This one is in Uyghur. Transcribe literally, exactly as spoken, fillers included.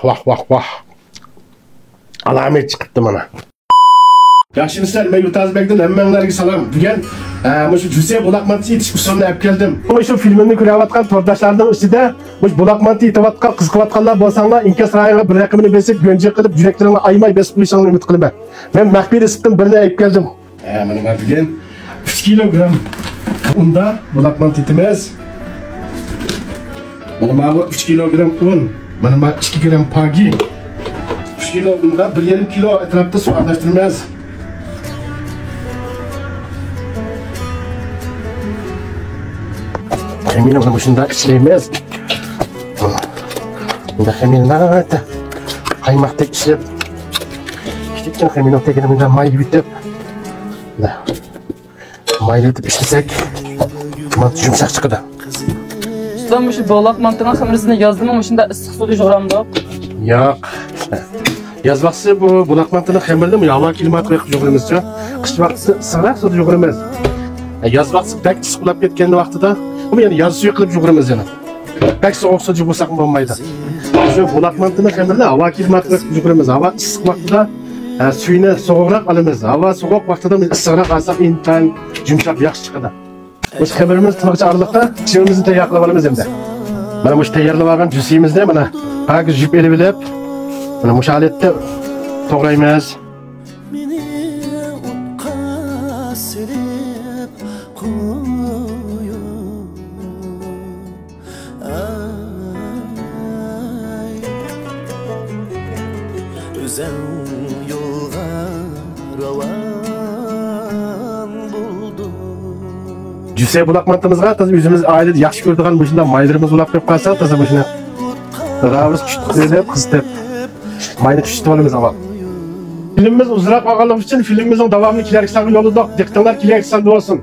ۋاھ، ۋاھ، ۋاھ. ئالامەت چىقىپتۇ مانا. ياخشىمۇسىلەر؟ مەن يۇرتاز بەگدىن ھەممەڭلارغا سالام. بۈگۈن، ئە، مۇشۇ جۈسە بۇلاق مانتىسى ئېتىش ئۇسۇلىنى ئەپ كەلدىم. مۇشۇ فىلىمنى كۆرۈۋاتقان تورداشلارنىڭ ئىچىدە مۇشۇ بۇلاق مانتا ئېتىۋاتقان، قىزىقىۋاتقانلار بولساڭلار، ئىنكاس رايىغا بىر رەقىمىنى بېسىپ، گۆنجە قىلىپ، يۈرەكلىرىڭلارنى ئايىماي بېسىپ قويۇشۇڭلارنى ئۈمىد قىلىمەن. مەن مەخپىي رېتسېپتىم بىرنى ئېلىپ كەلدىم. ھە، مانا بار بۈگۈن ئۈچ كىلوگرام ئۇندا بۇلاق مانتا ئېتىمىز. مانا ماۋۇ ئۈچ كىلوگرام ئۇن. مانا ما ئىككى گرام پاگى. ئۈچ كىلو ئۇنغا بىر يېرىم كىلو ئەتراپتا سۇ ئارىلاشتۇرىمىز. خېمىرنى مانا مۇشۇنداق ئىشلەيمىز. بۇنداق خېمىرنى قايماقتەك ئىشلەپ، كىچىككىنە خېمىرنىڭ تېگىنى مۇنداق مايلىۋېتىپ، مايلىۋېتىپ ئىشلىسەك، مانتا يۇمشاق چىقىدۇ. ئۇستام، مۇشۇ بۇلاق مانتىنىڭ خېمىرىنى يازدىمۇ مۇشۇنداق ئىسسىق سۇدا يۇغۇرامدۇق؟ ياق. ياز ۋاقتىسى بۇ بۇلاق مانتىنىڭ خېمىرىنى ھاۋا كىلىماتىغا يۇغۇرىمىزچۇ. قىش ۋاقتىسى ئىسسىقراق سۇدا يۇغۇرىمىز. ياز ۋاقتىسى بەك ئىسسىق بولۇپ كەتكەن ۋاقتىدا، بۇنى يەنە ياز سۈيى قىلىپ يۇغۇرىمىز يەنە. بەك سوغۇق سۇدا يۇغۇرساقمۇ بولمايدۇ. شۇ بۇلاق مانتىنىڭ خېمىرىنى ھاۋا كىلىماتىغا يۇغۇرىمىز. ھاۋا ئىسسىق ۋاقتىدا، ئە، سۈيىنى سوغۇقراق ئالىمىز. ھاۋا سوغۇق ۋاقتىدا بىز ئىسسىقراق ئالساق، ئىنتايىن يۇمشاق، ياخشى چىقىدۇ. مۇشۇ خېمىرىمىز تىنغىچە ئارىلىقتا ئىشىمىزنى تەييار قىلىپ ئالىمىز ئەمدى. مانا مۇشۇ تەييارلىۋالغان جۈسىمىزنى مانا پاكىز يۇيۇپ ئېلىۋېلىپ، مانا مۇشۇ ھالەتتە توغرايمىز. مېنى ئوتقا سېلىپ قويۇڭ. ئاي، ئۆزەڭ يولغا راۋان بولدۇڭ. جۈسە بۇلاق مانتىمىزغا تازا ئۆزىمىز ئائىلىدە ياخشى كۆرىدىغان مۇشۇنداق مايلىرىمىز بۇلاپ قويۇپ قالسا، تازا مۇشۇنى راۋۇرۇس چۈشتە قىزىتىپ، قىزىتىپ، ماينى چۈشتە ئالىمىز ئاۋۋال. فىلىمىمىز ئۇزۇنراق بولغانلىقى ئۈچۈن فىلىمىمىزنىڭ داۋامىنى كېلەركى سانغا يوللىدۇق. دىققىتىڭلار كېلەركى ساندا بولسۇن.